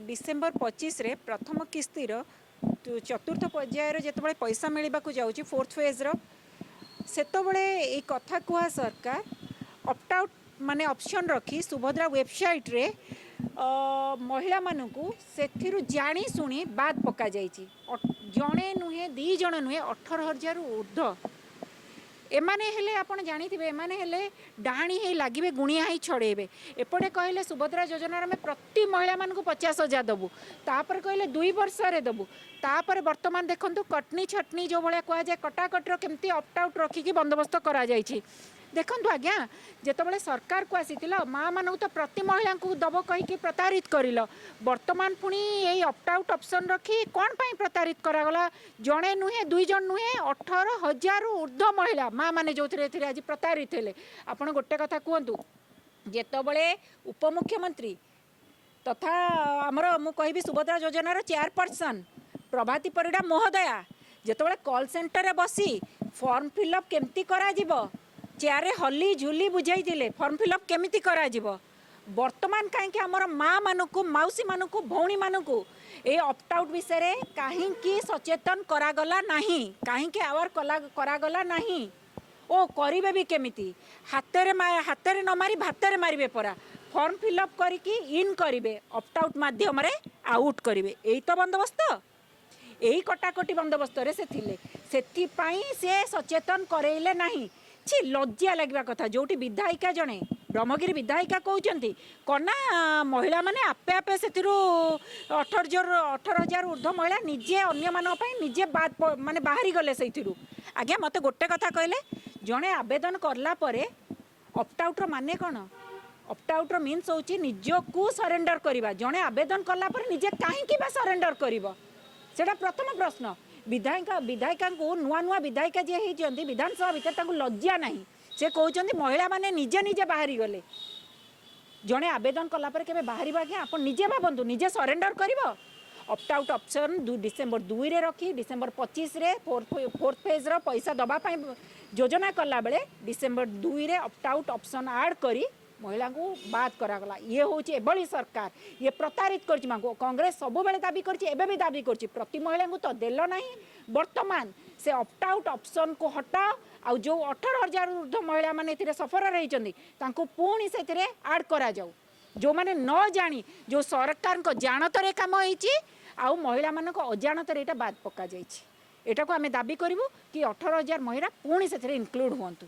December 25ରେ ପ୍ରଥମ କିସ୍ତିର ଚତୁର୍ଥ ପର୍ଯ୍ୟାୟର ଯେତେବେଳେ ପଇସା ମିଳିବାକୁ ଯାଉଛି, ଫୋର୍ଥ ଫେଜ୍ର, ସେତେବେଳେ ଏଇ କଥା କୁହା ସରକାର ଅପ୍ଟ ଆଉଟ୍ ମାନେ ଅପସନ୍ ରଖି ସୁଭଦ୍ରା ୱେବସାଇଟ୍ରେ ମହିଳାମାନଙ୍କୁ ସେଥିରୁ ଜାଣି ଶୁଣି ବାଦ ପକାଯାଇଛି। ଜଣେ ନୁହେଁ, 2 ଜଣ ନୁହେଁ, 18,000ରୁ ଉର୍ଦ୍ଧ୍ୱ। ଏମାନେ ହେଲେ, ଆପଣ ଜାଣିଥିବେ, ଏମାନେ ହେଲେ ଡାହାଣୀ ହେଇ ଲାଗିବେ, ଗୁଣିଆ ହେଇ ଛଡ଼େଇବେ। ଏପଟେ କହିଲେ ସୁଭଦ୍ରା ଯୋଜନାରେ ଆମେ ପ୍ରତି ମହିଳାମାନଙ୍କୁ 50,000 ଦେବୁ, ତାପରେ କହିଲେ 2 ବର୍ଷରେ ଦେବୁ, ତାପରେ ବର୍ତ୍ତମାନ ଦେଖନ୍ତୁ କଟନୀ ଛଟନୀ ଯେଉଁ ଭଳିଆ କୁହାଯାଏ, କଟାକଟିର କେମିତି ଅପ୍ଟ ଆଉଟ୍ ରଖିକି ବନ୍ଦୋବସ୍ତ କରାଯାଇଛି। ଦେଖନ୍ତୁ ଆଜ୍ଞା, ଯେତେବେଳେ ସରକାରକୁ ଆସିଥିଲ, ମାଆମାନଙ୍କୁ ତ ପ୍ରତି ମହିଳାଙ୍କୁ ଦେବ କହିକି ପ୍ରତାରିତ କରିଲ। ବର୍ତ୍ତମାନ ପୁଣି ଏଇ ଅପ୍ଟ ଆଉଟ୍ ଅପସନ୍ ରଖି କ'ଣ ପାଇଁ ପ୍ରତାରିତ କରାଗଲା? ଜଣେ ନୁହେଁ, 2 ଜଣ ନୁହେଁ, 18,000ରୁ ଉର୍ଦ୍ଧ୍ୱ ମହିଳା ମାଆମାନେ ଯେଉଁଥିରେ ଏଥିରେ ଆଜି ପ୍ରତାରିତ ହେଲେ। ଆପଣ ଗୋଟେ କଥା କୁହନ୍ତୁ, ଯେତେବେଳେ ଉପମୁଖ୍ୟମନ୍ତ୍ରୀ ତଥା ଆମର ମୁଁ କହିବି ସୁଭଦ୍ରା ଯୋଜନାର ଚେୟାରପର୍ସନ୍ ପ୍ରଭାତୀ ପରିଡ଼ା ମହୋଦୟା ଯେତେବେଳେ କଲ୍ ସେଣ୍ଟରରେ ବସି ଫର୍ମ ଫିଲ୍ଅପ୍ କେମିତି କରାଯିବ ଚେୟାରରେ ହଲି ଝୁଲି ବୁଝାଇଥିଲେ, ଫର୍ମ ଫିଲ୍ଅପ୍ କେମିତି କରାଯିବ, ବର୍ତ୍ତମାନ କାହିଁକି ଆମର ମାଆମାନଙ୍କୁ, ମାଉସୀମାନଙ୍କୁ, ଭଉଣୀମାନଙ୍କୁ ଏଇ ଅପ୍ଟ ଆଉଟ୍ ବିଷୟରେ କାହିଁକି ସଚେତନ କରାଗଲା ନାହିଁ? କାହିଁକି ଆୱାର କଲା କରାଗଲା ନାହିଁ? ଓ କରିବେ ବି କେମିତି? ହାତରେ ନ ମାରି ଭାତରେ ମାରିବେ ପରା। ଫର୍ମ ଫିଲ୍ଅପ୍ କରିକି ଇନ୍ କରିବେ, ଅପ୍ଟ ଆଉଟ୍ ମାଧ୍ୟମରେ ଆଉଟ୍ କରିବେ। ଏଇ ତ ବନ୍ଦୋବସ୍ତ, ଏଇ କଟାକଟି ବନ୍ଦୋବସ୍ତରେ ସେ ଥିଲେ, ସେଥିପାଇଁ ସେ ସଚେତନ କରେଇଲେ ନାହିଁ। ଛି, ଲଜ୍ଜା ଲାଗିବା କଥା। ଯେଉଁଠି ବିଧାୟିକା ଜଣେ, ବ୍ରହ୍ମଗିରି ବିଧାୟିକା କହୁଛନ୍ତି କ'ଣ ନା ମହିଳାମାନେ ଆପେ ଆପେ ସେଥିରୁ 18,000 ଉର୍ଦ୍ଧ୍ୱ ମହିଳା ନିଜେ ଅନ୍ୟମାନଙ୍କ ପାଇଁ ନିଜେ ବାଦ ମାନେ ବାହାରି ଗଲେ ସେଇଥିରୁ। ଆଜ୍ଞା, ମୋତେ ଗୋଟେ କଥା କହିଲେ, ଜଣେ ଆବେଦନ କଲା ପରେ ଅପ୍ଟ ଆଉଟ୍ର ମାନେ କ'ଣ? ଅପ୍ଟ ଆଉଟ୍ର ମିନ୍ସ ହେଉଛି ନିଜକୁ ସରେଣ୍ଡର କରିବା। ଜଣେ ଆବେଦନ କଲା ପରେ ନିଜେ କାହିଁକି ବା ସରେଣ୍ଡର କରିବ? ସେଇଟା ପ୍ରଥମ ପ୍ରଶ୍ନ। ବିଧାୟିକାଙ୍କୁ, ନୂଆ ନୂଆ ବିଧାୟିକା ଯିଏ ହେଇଛନ୍ତି ବିଧାନସଭା ଭିତରେ, ତାଙ୍କୁ ଲଜ୍ଜା ନାହିଁ। ସେ କହୁଛନ୍ତି ମହିଳାମାନେ ନିଜେ ନିଜେ ବାହାରିଗଲେ। ଜଣେ ଆବେଦନ କଲା ପରେ କେବେ ବାହାରିବ ଆଜ୍ଞା? ଆପଣ ନିଜେ ଭାବନ୍ତୁ, ନିଜେ ସରେଣ୍ଡର କରିବ? ଅପ୍ଟ ଆଉଟ୍ ଅପସନ୍ ଡିସେମ୍ବର 2ରେ ରଖି ଡିସେମ୍ବର 25ରେ ଫୋର୍ଥ ଫେଜ୍ର ପଇସା ଦେବା ପାଇଁ ଯୋଜନା କଲାବେଳେ ଡିସେମ୍ବର 2ରେ ଅପ୍ଟ ଆଉଟ୍ ଅପସନ୍ ଆଡ଼୍ କରି ମହିଳାଙ୍କୁ ବାଦ କରାଗଲା। ଇଏ ହେଉଛି ଏଭଳି ସରକାର, ଇଏ ପ୍ରତାରିତ କରିଛି ମାଙ୍କୁ। କଂଗ୍ରେସ ସବୁବେଳେ ଦାବି କରିଛି, ଏବେ ବି ଦାବି କରୁଛି, ପ୍ରତି ମହିଳାଙ୍କୁ ତ ଦେଲ ନାହିଁ, ବର୍ତ୍ତମାନ ସେ ଅପ୍ଟ ଆଉଟ୍ ଅପସନ୍କୁ ହଟାଅ ଆଉ ଯେଉଁ 18,000 ଉର୍ଦ୍ଧ୍ୱ ମହିଳାମାନେ ଏଥିରେ ସଫରରେ ହେଇଛନ୍ତି, ତାଙ୍କୁ ପୁଣି ସେଥିରେ ଆଡ଼୍ କରାଯାଉ। ଯେଉଁମାନେ ନ ଜାଣି, ଯେଉଁ ସରକାରଙ୍କ ଜାଣତରେ କାମ ହେଇଛି ଆଉ ମହିଳାମାନଙ୍କ ଅଜାଣତରେ ଏଇଟା ବାଦ ପକାଯାଇଛି, ଏଟାକୁ ଆମେ ଦାବି କରିବୁ କି 18,000 ମହିଳା ପୁଣି ସେଥିରେ ଇନକ୍ଲୁଡ଼ ହୁଅନ୍ତୁ।